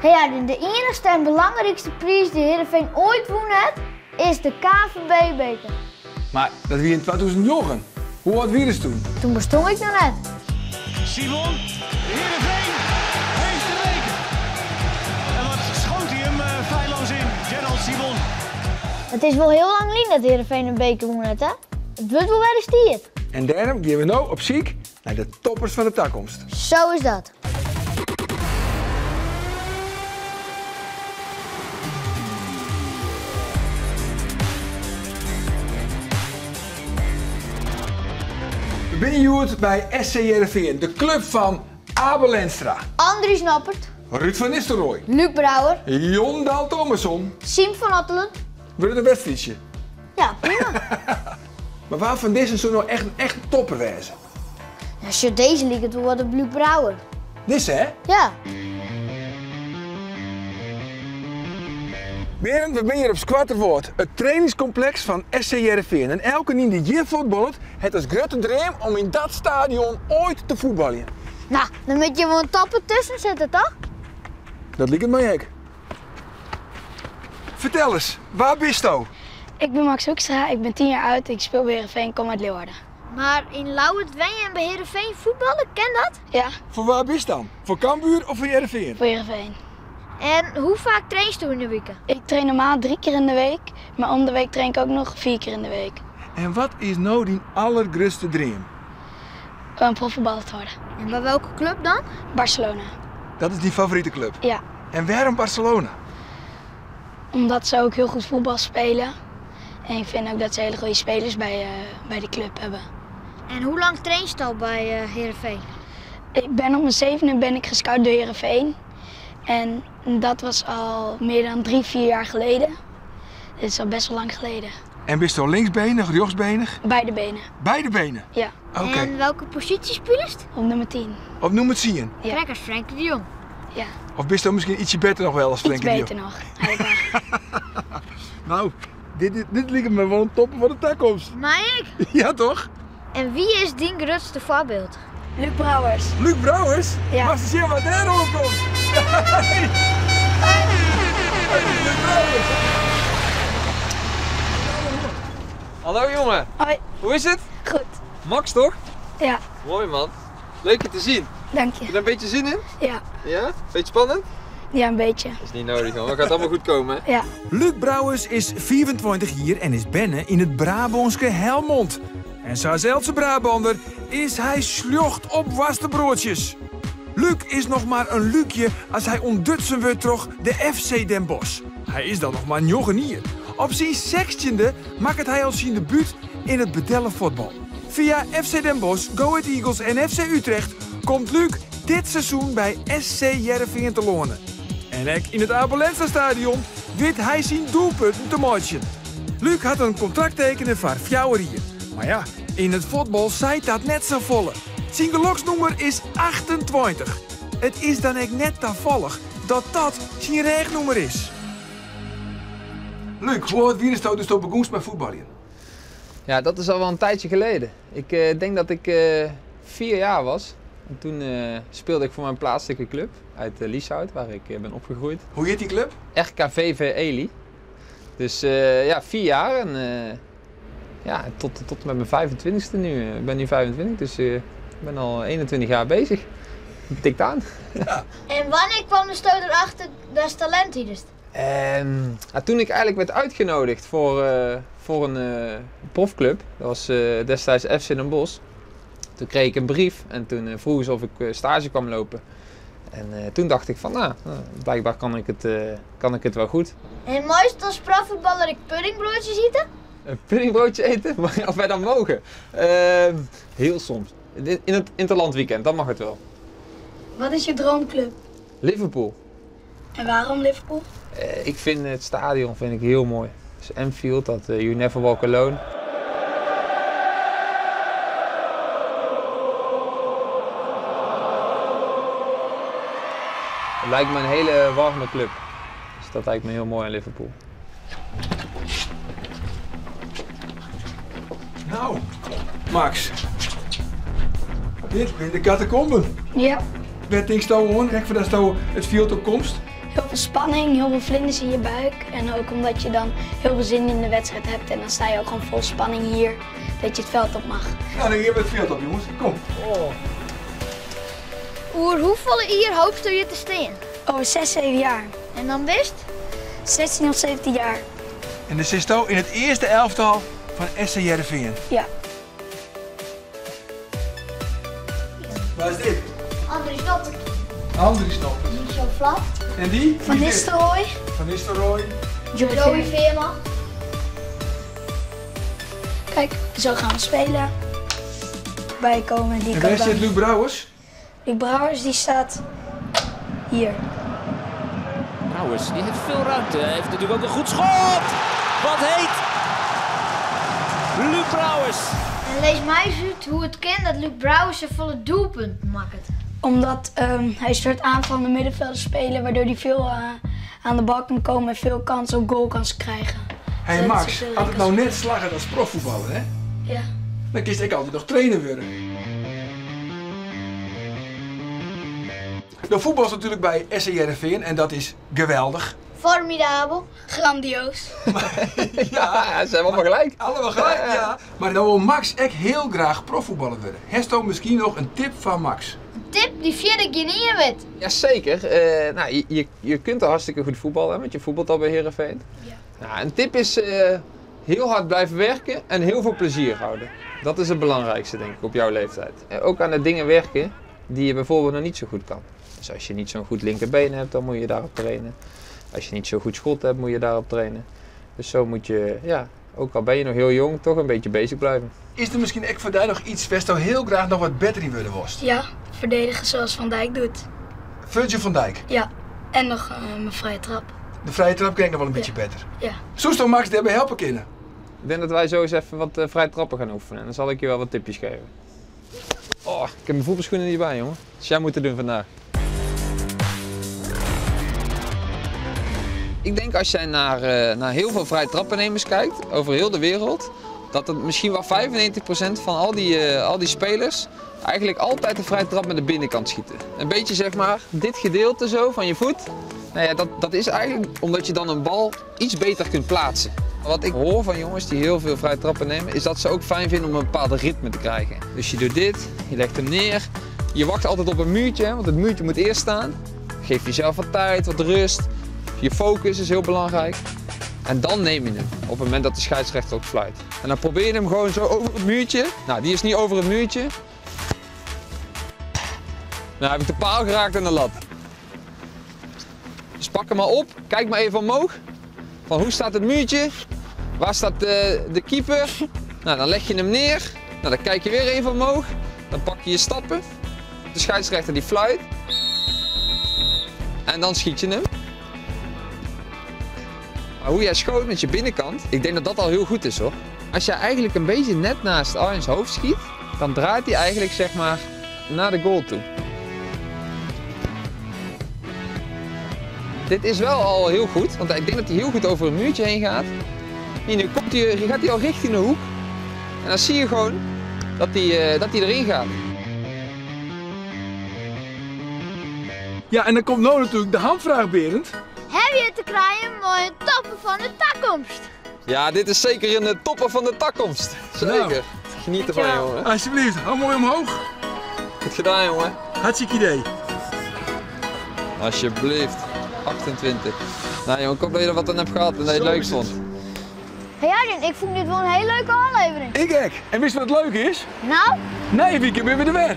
Hey Arjen, de iennichste en belangrykste priis dy't Heerenveen oait wûn hat, is de KNVB-beker. Mar dat wie yn 2009. Hoe âld wiest toen? Toen bestong ik noch net. Simon, Heerenveen heeft de beker. En wat schoot hij hem feilloos in, Gerald Simon. It is wol hiel lang lyn dat Heerenveen in beker wûn hat, hè? It wurdt wol wer ris tiid. En dêrom gean we no op syk nei de toppers fan de takomst. Zo is dat. We binne hjoed by SC Hearrenfean, de klup fan Abe Lenstra. Andries Noppert. Ruud van Nistelrooy. Luuk Brouwer. Jon Dahl Tomasson. Siem van Ottelen. Wurdt it in wedstriidsje? Ja, prima. Mar wa fan dizzen soe no echt in echte topper wêze? Ja, sjoch, dizze liket wol wat op Luuk Brouwer. Dizze, hè? Ja. Berend, we binne hjir op Skoatterwâld, it trainingskompleks fan SC Hearrenfean. En elkenien dy't hjir fuotballet, hat as grutte dream om yn dat stadion oait te fuotbaljen. No, dan moat je wol in topper tusken sitte, toch? Dat liket my ek. Fertel ris, wa bisto? Ik bin Max Hoekstra, ik bin 10 jaar oud, ik speel by Heerenveen, kom uit Leeuwarden. Mar yn Ljouwert wenje en by Heerenveen fuotballe, kin dat? Ja. Foar wa bist dan? Foar Cambuur of foar Hearrenfean? Foar Heerenveen. En hoe faak trainsto yn de wike? Ik train normaal 3 kear in de week, mar om de week train ik ek noch 4 kear in de week. En wat is no dyn allergrutste dream? Om profvoetballer te worden. En by welke klup dan? Barcelona. Dat is dyn favorite klup? Ja. En wêrom Barcelona? Omdat ze ook heel goed voetbal spelen. En ik vind ook dat ze hele goede spelers bij de club hebben. En hoe lang trainst al by Heerenveen? Ik ben op mijn 7e ben ik gescout door Heerenveen. En dat was al meer dan 3, 4 jaar geleden. Dat is al best wel lang geleden. En bist al linksbenig, rechtsbenig? Beide benen. Beide benen? Ja. Oké. En welke positie spelest? Op nummer 10. Op nummer 10? Ja. Krekt as Frenkie de Jong. Ja. Of bist du miskien ietsje better noch wol as Iets Frenkie de Jong? beter noch, eigenlijk wel. No, dit liket my wol in topper fan de takomst. My ek. Ja, toch? En wie is dyn grutste foarbyld? Luuk Brouwers. Luuk Brouwers? Ja. Moatst sjen wat dêr oankomt. Hey. Luuk Brouwers. Hallo jongen. Hoi. Hoe is it? Goed. Max toch? Ja. Mooi man. Leuk je te zien. Dank je. Heb je er een beetje zin in? Ja. Ja? Beetje spannend? Ja, een beetje. Dat is niet nodig man, het gaat allemaal goed komen. Hè? Ja. Luuk Brouwers is 24 jier en is berne yn it Brabânske Helmond. En sa as eltse Brabander is hy sljocht op woarstebroadsjes. Luuk is noch mar in lúkje as hy ûntdutsen wurdt troch de FC Den Bosch. Hy is dan noch mar njoggen jier. Op syn 16e makket hy al syn debút yn it betelle fuotbal. Fia FC Den Bosch, Go Ahead Eagles en FC Utrecht komt Luuk dit seizoen by SC Hearrenfean telâne. En ek yn it Abe Lenstra Stadion wit hy syn doelpunten te meitsjen. Luuk hat in kontrakt tekene foar 4 jier. Mar ja, yn it fuotbal seit dat net safolle. Syn geloksnûmer is 28. It is dan ek net tafallich dat dat syn rêchnûmer is. Luuk, hoe âld wiesto doe'tsto begûnst mei fuotbaljen? Ja, dat is al wel een tijdje geleden. Ik denk dat ik 4 jaar was. En toen speelde ik voor mijn plaatselijke club uit Lieshout, waar ik ben opgegroeid. Hoe heet die club? RKVV Ely. Dus 4 jaar en tot en met mijn 25e nu. Ik ben nu 25, dus ik ben al 21 jaar bezig. Het tikt aan. Ja. En wanneer kwam de stoot erachter dat is talent hier is? Toen ik eigenlijk werd uitgenodigd voor een profclub, dat was destijds FC Den Bosch. Toen kreeg ik een brief en toen vroegen ze of ik stage kwam lopen. En toen dacht ik van, nou, blijkbaar kan ik het wel goed. En mooiste als profvoetballer ik puddingbroodjes eten? Een puddingbroodje eten? Maar of wij dat mogen? Heel soms. In het interlandweekend, dan mag het wel. Wat is je droomclub? Liverpool. En waarom Liverpool? Ik vind het stadion heel mooi. Dus Anfield, dat You Never Walk Alone. Het lijkt me een hele warme club. Dus dat lijkt me heel mooi aan Liverpool. Nou, Max. Dit binne de catacomben. Ja. Wêr tinksto oan? Krekt foardatsto it fjild op komst? Heel veel spanning, heel veel vlinders in je buik. En ook omdat je dan heel veel zin in de wedstrijd hebt. En dan sta je ook gewoon vol spanning hier dat je het veld op mag. Nou, dan gaan we het veld op, jongens. Kom. Oh. Oer, hoeveel hier hoopst je te staan? Over 6, 7 jaar. En dan wist? 16 of 17 jaar. En dan zit je in het eerste elftal van SC Heerenveen. Ja. Waar is dit? Andries Noppert. Andries Noppert. Die is zo flap. En die? Van Nistelrooy. Van Nistelrooy. Joey Veerman. Kijk, zo gaan we spelen. Bijkomen. Die En waar zit Luc Brouwers? Luc Brouwers die staat hier. Brouwers, die heeft veel ruimte. Hij heeft natuurlijk ook een goed schot. Wat heet! Luc Brouwers. En lees mij eens uit hoe het kent dat Luc Brouwers zijn volle doelpunt maakt. Omdat hij een soort aanvallende middenvelder spelen, waardoor hij veel aan de bal kan komen en veel kans op goalkans krijgen. Hey Max, had het nou net slagen als profvoetballer, hè? Ja. Dan kies ik altijd nog trainer worden. De voetbal is natuurlijk bij SC Heerenveen en dat is geweldig. Formidabel. Grandioos. Ja, ze hebben allemaal gelijk. Allemaal gelijk, ja. Maar dan wil Max echt heel graag profvoetballer worden. Hesto misschien nog een tip van Max? Een tip die verder geen in weet. Jazeker. Nou, je kunt er hartstikke goed voetballen, hè, want je voetbalt al bij Heerenveen. Ja. Nou, een tip is heel hard blijven werken en heel veel plezier houden. Dat is het belangrijkste, denk ik, op jouw leeftijd. En ook aan de dingen werken die je bijvoorbeeld nog niet zo goed kan. Dus als je niet zo'n goed linkerbeen hebt, dan moet je daarop trainen. Als je niet zo goed schot hebt, moet je daarop trainen. Dus zo moet je, ja, ook al ben je nog heel jong, toch een beetje bezig blijven. Is er misschien echt voor jou nog iets waar je heel graag nog wat beter in willen worst? Ja, verdedigen zoals Van Dijk doet. Virgil van Dijk? Ja, en nog mijn vrije trap. De vrije trap krijg ik nog wel een beetje beter. Ja. Zo zou Max daarbij helpen kunnen? Ik denk dat wij zo eens even wat vrije trappen gaan oefenen. En dan zal ik je wel wat tipjes geven. Oh, ik heb mijn voetbalschoenen niet bij, jongen. Dus jij moet het doen vandaag. Ik denk als jij naar heel veel vrije trappennemers kijkt, over heel de wereld, dat het misschien wel 95% van al die spelers eigenlijk altijd de vrije trap met de binnenkant schieten. Een beetje zeg maar dit gedeelte zo van je voet. Nou ja, dat is eigenlijk omdat je dan een bal iets beter kunt plaatsen. Wat ik hoor van jongens die heel veel vrije trappen nemen, is dat ze ook fijn vinden om een bepaald ritme te krijgen. Dus je doet dit, je legt hem neer, je wacht altijd op een muurtje, hè, want het muurtje moet eerst staan. Geef jezelf wat tijd, wat rust. Je focus is heel belangrijk. En dan neem je hem, op het moment dat de scheidsrechter ook fluit. En dan probeer je hem gewoon zo over het muurtje. Nou, die is niet over het muurtje. Nou heb ik de paal geraakt en de lat. Dus pak hem maar op, kijk maar even omhoog. Van hoe staat het muurtje? Waar staat de keeper? Nou, dan leg je hem neer. Nou, dan kijk je weer even omhoog. Dan pak je je stappen. De scheidsrechter die fluit. En dan schiet je hem. Maar hoe jij schoot met je binnenkant, ik denk dat dat al heel goed is hoor. Als jij eigenlijk een beetje net naast Arjens hoofd schiet, dan draait hij eigenlijk zeg maar naar de goal toe. Dit is wel al heel goed, want ik denk dat hij heel goed over een muurtje heen gaat. Hier, nu komt hij, gaat hij al richting de hoek. En dan zie je gewoon dat hij erin gaat. Ja, en dan komt nou natuurlijk de handvraag, Berend. Heb je te krijgen mooie toppen van de toekomst? Ja, dit is zeker een topper van de toekomst. Zeker. Nou, geniet ervan, jongen. Alsjeblieft, hou mooi omhoog. Goed gedaan, jongen. Hartstikke idee. Alsjeblieft. 28. Nou jongen, ik hoop dat je er wat aan hebt gehad en dat je het leuk vond. Hey Arjen, ik vond dit wel een hele leuke aflevering. Ik ook. En wist je wat het leuke is? Nou? Nee, weekend ben we er weer.